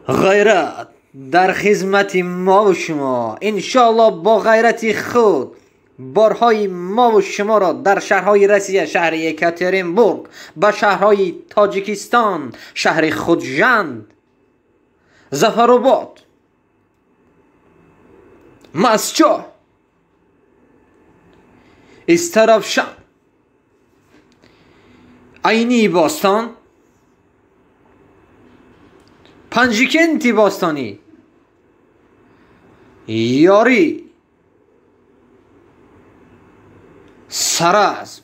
Ғайрат дар хизмати мо ва шумо. Иншоаллоҳ бо ғайрати худ борҳои мо ва шуморо дар шаҳрҳои Россия, шаҳри Екатеринбург, ба шаҳрҳои Тоҷикистон, шаҳри Худжанд, Зафаробод, Мастчоҳ, Истаравшан, Айнии Бостон, Панҷикенти Бостонӣ, Ёрӣ, Саразм.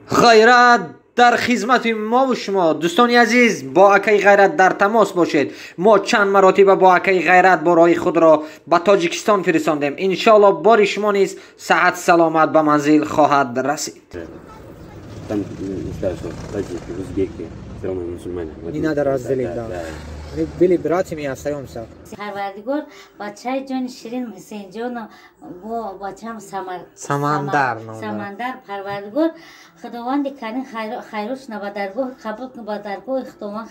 Ғайрат дар хизмати мо ва шумо. Дӯстони азиз, бо акаи Ғайрат дар тамос бошед. Мо чанд маротиба бо акаи Ғайрат борҳои худро ба Тоҷикистон фиристондем. Иншоаллоҳ бори шумо низ саҳат саломат ба манзил хоҳад расид. Там не скажешь, что таджики, узбеки, все равно мусульмане. Не надо разделить, да. Мы были братьями и остаемся. Парвардигор бачаи ҷони ширин Ҳусейнҷону бо бачам Самандар. Самандар, Парвардигор Худованди карим хайрушна ба даргоҳ қабул кун, ба даргоҳи Худованд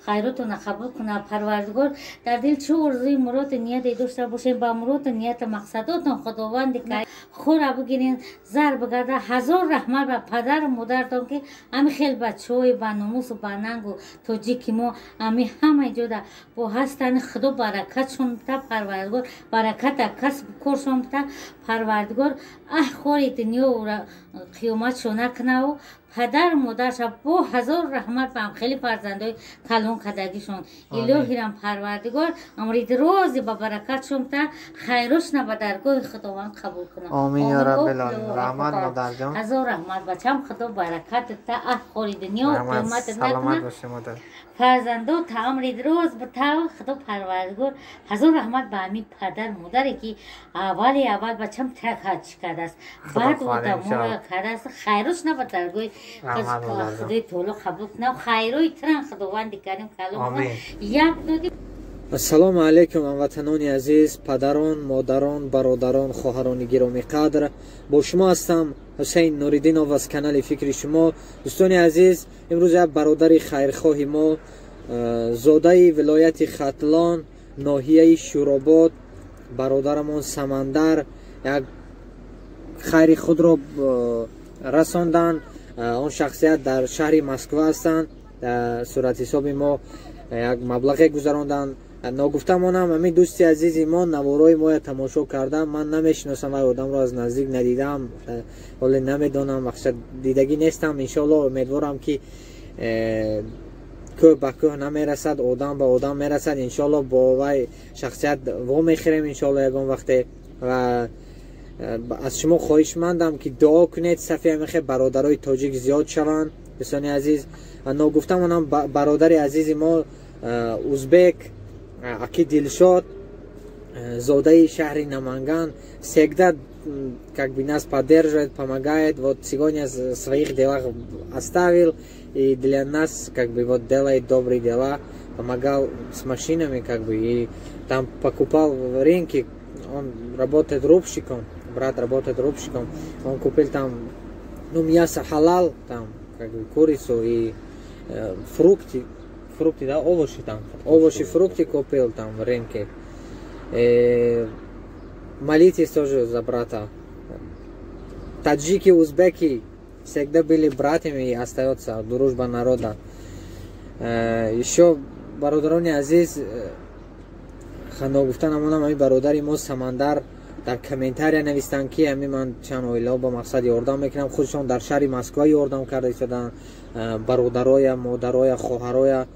хайротона қабул куна. Парвардигор, дар дил чӣ орзуи муроду нияте дошта бошем, ба муроду нияту мақсадотон Худованди карим хӯра бигирен, зар бигарда. Ҳазор раҳмат ба падару модаратон, ки ами хел бачаҳои ба номусу ба нангу тоҷики мо ами ҳамаи ҷода бо ҳастани. Худо баракатшон бита, Парвардигор бараката касбу коршон бита. Парвардигор аҳ хори дунё қиёматшо накунаву падару модарша бо ҳазор раҳмат ба хеле фарзандои калон кардагишон. Илоҳирам, Парвардигор, амри рози ба баракатшон бита, хайрушна ба даргоҳи Худованд қабул кунад. Омин ё раббил оламин. Раҳмат, модарҷон. Ҳазор раҳмат, бачам. Худо баракат бита, аҳ хори дунё қиёмат Саломат накуна. бошед, модар. Фарзандо та амри роз бита. Худо Парвардигор, ҳазор раҳмат ба ҳамин падар модаре, ки аввали аввал бачам трак ҳаҷ кардааст, баъд одаморо кардааст. Хайрушна ба даргоҳи Худои таоло қабул кунад, хайрои тиран Худованди карим калом як доди. Ассалому алайкум, ҳамватанони азиз, падарон, модарон, бародарон, хоҳарони гиромиқадр. Бо шумо ҳастам Ҳусейн Нуриддинов аз канали Фикри шумо. Дӯстони азиз, имрӯз як бародари хайрхоҳи мо, зодаи вилояти Хатлон, ноҳияи Шӯробод, бародарамон Самандар як хайри худро расонданд. Он шахсият дар шаҳри Москва ҳастанд. Суратҳисоби мо як маблағе гузаронданд. Ногуфта монам, ҳамин дӯсти азизи мо наворои моя тамошо кардам. Ман намешиносам вай одамро, аз наздик надидам, ҳоле намедонам, мақсад дидагӣ нестам. Иншоалло умедворам, ки кӯҳ ба кӯҳ намерасад, одам ба одам мерасад. Иншоалло бо вай шахсият вомехӯрем, иншоалло, ягон вақте. Ва аз шумо хоҳишмандам, ки дуо кунед, сафи ҳамихе бародарои тоҷик зиёд шаванд. Дӯстони азиз, ногуфта монам, бародари азизи мо узбек аки Дилшод, зодаи шаҳри Наманган, всегда как бы нас поддерживает, помогает. Вот сегодня своих делах оставил и для нас как бы вот делает добрые дела, помогал с машинами как бы и там покупал в рынке. Он работает рубщиком, брат работает рубщиком. Он купил там, ну, мясо халал, там как бы курицу и фрукты, фрукты, да, овощи там, овощи, фрукты купил там в рынке. Молитесь тоже за брата. Таджики, узбеки всегда были братьями и остается дружба народа. Еще, бародарони азиз, ногуфта намонам, ҳамин бародари мо Самандар дар комментария навистанд, ки ҳамин ман чанд оилаҳо ба мақсад ёрдам мекунам. Худшон дар шаҳри Москва ёрдам карда истоданд бародароя, модароя, хоҳароя.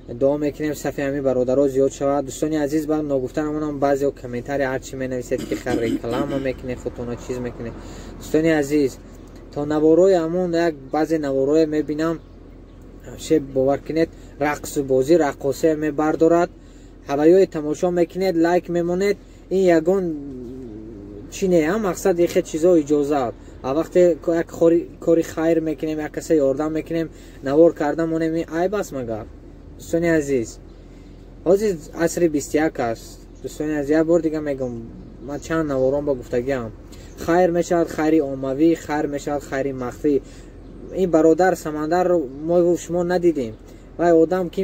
Дуо мекунем, сафи ҳамин бародаро зиёд шавад. Дӯстони азиз, ба ногуфта намонам, баъзео комментария ҳарчи менависед, ки хар реклама мекунед, худтона чиз мекунед. Дӯстони азиз, то наворои ҳамон як баъзе наворое мебинам, ше бовар кунед, рақсу бозӣ, раққосия мебардорад. Ҳаваёи тамошо мекунед, лайк мемонед. Ин ягон чи не, мақсад ихе чизо иҷозаат. А вақте як кори хайр мекунем, як каса ёрдам мекунем, навор карда монем, ин айб аст магар? Дӯстони азиз, ҳозир асри 21 аст. Дӯстони азиз, як бор дига мегӯм, ман чанд наворон ба гуфтагиам: хайр мешавад хайри оммавӣ, хайр мешавад хайри махфӣ. Ин бародар Самандарро мо шумо надидем. Вай одам ки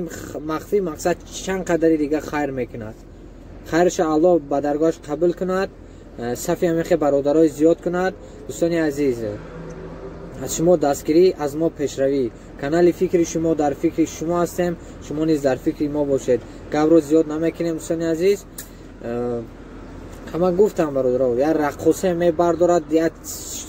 махфӣ мақсад чанд қадари дига хайр мекунад. Хайрша Аллоҳ ба даргоҳаш қабул кунад, сафи ҳамихе бародарои зиёд кунад. Дӯстони азиз, аз шумо дастгирӣ, аз мо пешравӣ. Канали фикри шумо, дар фикри шумо ҳастем, шумо низ дар фикри мо бошед. Гапро зиёд намекунем, дӯстони азиз. Ҳама гуфтам бародаро, як раққосе мебардорад, як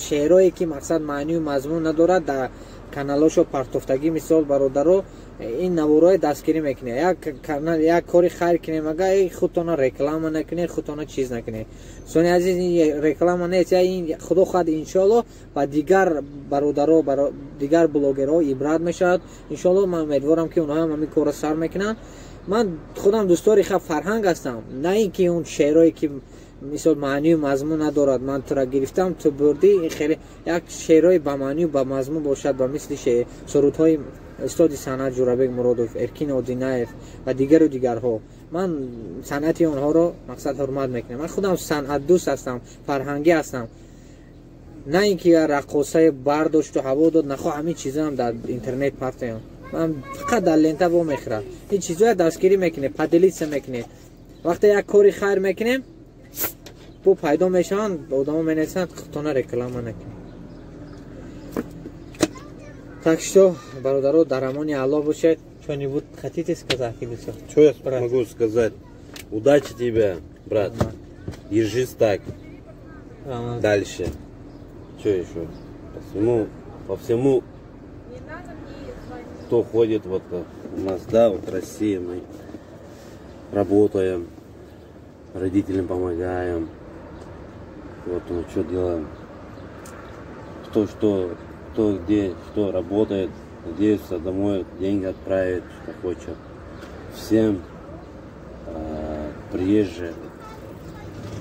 шеърое ки мақсад маънию мазмун надорад, дар каналошо партофтагӣ. Мисол бародаро, ин наворое дастгирӣ мекунед, як канал, як кори хайр кунем, ага худтона реклама накунед, худтона чиз накунед. Дӯстони азиз, ин реклама нест, ин худо хоҳад иншоалло ба дигар бародаро, дигар блогерҳо ибрат мешавад. Иншоалло ман умедворам ки онҳоам ҳамин корро сар мекунанд. Ман худам дӯстдори фарҳанг ҳастам, на ин ки он шеърое ки мисол маънию мазмун надорад. Ман тура гирифтам, ту бурдӣ, хеле як шеърҳои ба маънию ба мазмун бошад, ба мисли сурудҳои устоди санъат Ҷурабек Муродов, Эркин Одинаев ва дигару дигарҳо. Ман санъати онҳоро мақсад ҳурмат мекунам. Ман худам санъатдӯст ҳастам, фарҳангӣ ҳастам, на ин ки раққосае бардошту ҳаво дод, нахоҳ ҳамин чизоам дар интернет партоям. Ман фақат дар лента вомехӯрам. Ин чизоя дастгирӣ мекунед, поделиться мекунед. Вақте як кори хайр мекунем, бо пайдо мешаванд, одамо менависанд, худтона реклама накунед. Так что, бародаро, дар амони Аллоҳ бошед. Что-нибудь хотите сказать, Хидисо? Что я могу сказать? Удачи тебе, брат. Держись так. Дальше. Что еще? По всему, кто ходит вот у нас, да, вот Россия, мы работаем, родителям помогаем. Вот мы что делаем. Кто что, кто где, что работает, надеется, домой деньги отправит, что хочет. Всем приезжие,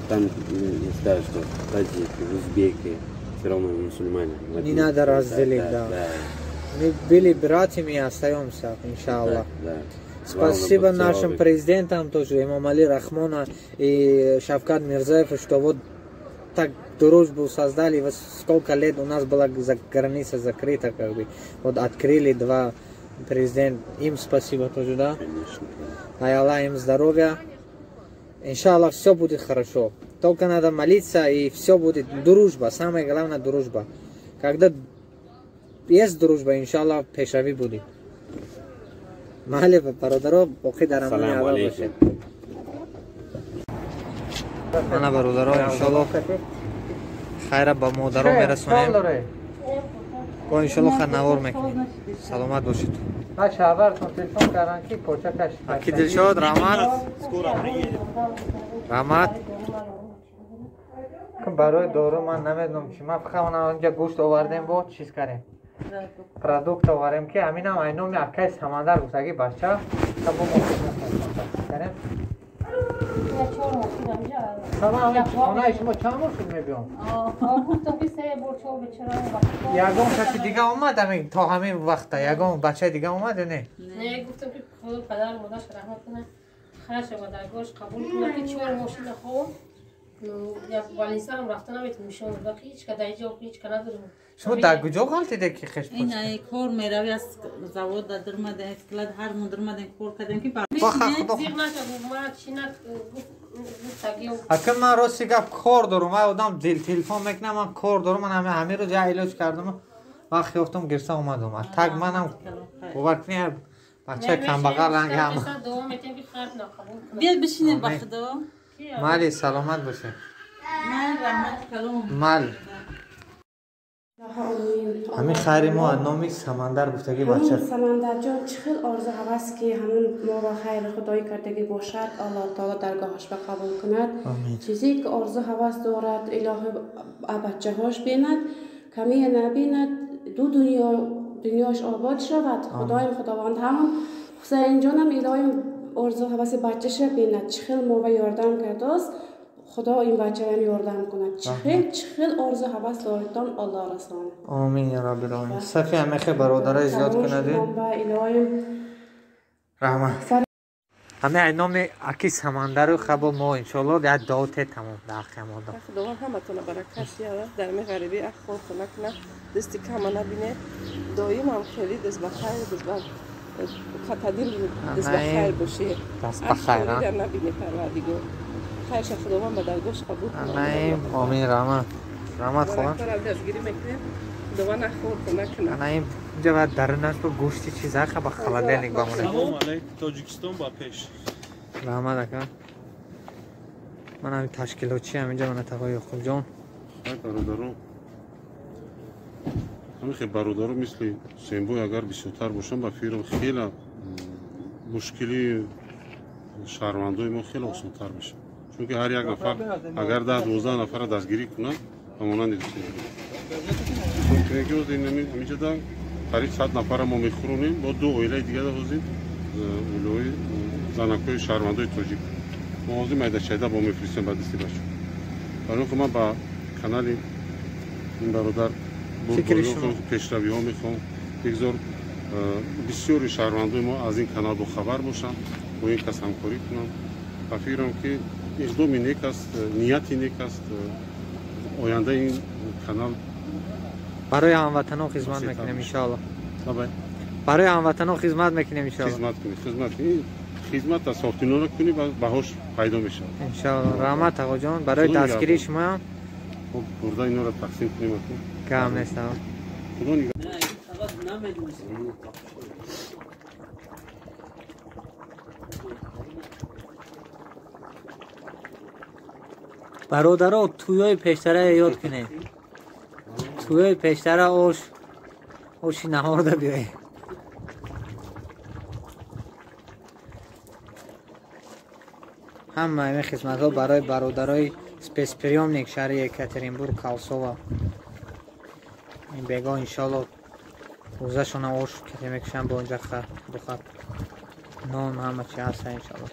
там не скажут, что таджики, узбеки, все равно мусульмане. Не надо разделить, да. Мы были братьями и остаемся, иншаллах. Да, да. Спасибо нашим президентам тоже, Эмомали Рахмона и Шавкат Мирзаеву, что вот так дружбу создали. Вот сколько лет у нас была граница закрыта, как бы. Вот открыли два президента. Им спасибо тоже, да? Конечно, да. Ай Аллах им здоровья. Иншаллах, все будет хорошо. Только надо молиться, и все будет. Дружба, самое главное дружба. Когда есть дружба, иншаллах, пешравӣ будет. Майли, бародаро, боқӣ дар амони Аллоҳ бошед. Мана бародаро, иншаллоҳ хайра ба модаро мерасонем. Бо иншаллоҳ хайр навор мекунем. Саломат бошед. Аки Дилшод, раҳмат. Раҳмат. Барои дору ман намедонам чи, ман фақат онҷа гӯшт овардем, бо чиз кардем, продукт овардем, ки ҳаминам ай номи акаи Самандар гуфтаги бача кардем. Хонаи шумо чанд бор шуд мебиём? Ягон каси дига омад то ҳамин вақта? Ягон бачаи дига омад ё не? Не, гуфтам ки худо падару модараш раҳмат кунад, хайрша ба даргоҳаш қабул кунад, ки чор мошина ховам. Як больницаам рафта наметавонам, нишон дода ки ҳеч ка дар ҷо ҳеч ка надорам. Шумо дар куҷо ғалтиде ки хеш ин кор мерави, аз завод дармадем, склад ҳар мо дармадем, кор кардем ки зиқ нашад, ман чи на гуфтагӣ. Ака, ман рости гап кор дорам, вай одам телефон мекунам, ман кор дорам, ман ҳамин рӯз як илоҷ кардам, вақт ёфтам, гирифта омадам. Так манам бовар кунӣ, бачаи камбағал ранги ҳама. Биёд бишинем, ба худо. Майли, саломат бошед. Ман раҳмат калом. Майли. Ҳамин хайри мо аз номи Самандар гуфтагӣ бача. Самандарҷон, чӣ хел орзу ҳавас ки ҳамун моро хайри худоӣ кардагӣ бошад, Аллоҳ таоло даргоҳаш ба қабул кунад. Чизе ки орзу ҳавас дорад, илоҳи бачаҳош бинад, камия набинад, ду дунё дунёш обод шавад. Худоим худованд ҳамон Ҳусайнҷонам илоҳим орзу ҳаваси бачаша бинад. Чӣ хел мо ба ёрдам кардост, худо ин бачаам ёрдам кунад. Чӣ хел орзу ҳавас доритон, Аллоҳ расонад. Омин я раббил оламин. Сафи ҳамехе бародарай зиёд кунади. Раҳмат. Ҳаме ай номи аки Самандару хабо мо иншоалло як дуо те тамом дар ҳаққи ҳамодам. Худованд ҳаматона баракат диҳад, дар меғарибӣ ахвол хона кунад, дасти кама набине, доимам хеле даст ба хайр, даст ба Хатадил даст ба хайр бошӣ. Даст ба хайр. Набинӣ Парвардигор. Хайрша Худованд ба даргоҳш қабул кунад. Амин. Раҳмат. Раҳмат хоҳам. Дастгирӣ мекунем. Худованд нахор накунад. Ана ин инҷа ба дарунаш ба гӯшти чизаха ба холодильник бамонад. Салом алейкум, Тоҷикистон ба пеш. Раҳмат ака. Ман ҳамин ташкилотчиам инҷа, мана тағои Ёқубҷон. Бародаро, ҳамин хел бародаро мисли Ҳусейнбой агар бисёртар бошанд, ба фикрам хеле мушкили шаҳрвандои мо хеле осонтар мешавад. Чунки ҳар як нафар агар 10-12 нафарро дастгирӣ кунад, ба монанди Ҳусейнбой ҳаминҷода қариб 100 нафарро мо мехӯронем, бо ду оилаи дигар ҳозир оилаҳои занакҳои шаҳрвандои тоҷик мо ҳозир майдачайда бо мефиристем ба дасти бачаҳо. Барои он ки ман ба канали ин бародар пешравиҳо мехоҳам, бигзор бисёри шаҳрвандои мо аз ин канал бохабар бошанд, бо ин кас ҳамкорӣ кунанд. Ба фикрам ки иқдоми нек аст, нияти нек аст. Ояндаи ин канал барои ҳамватанон хизмат мекунем иншоалло. Барои ҳамватанон хизмат мекунем иншоалло. Хизмат кунед, хизмат кунед. Хизмат аз сохтиноро кунӣ, баҳош пайдо мешавад. Иншоалло. Раҳмат ағоҷон барои дастгирии шумоям. Хуб, бурда инора тақсим кунем. Кам нест. Худо нигоҳ. Бародаро, тӯёи пештара ёд кунед. Тӯёи пештара ош оши наҳорда биёед. Ҳама ҳамин хизматҳо барои бародарои спецприёмник шаҳри Екатеринбург, Калсова. Ин бегоҳ иншоалло рӯзашона ош кате мекушанд бо инҷа бухар. Нон ҳама чи ҳаста иншоалло.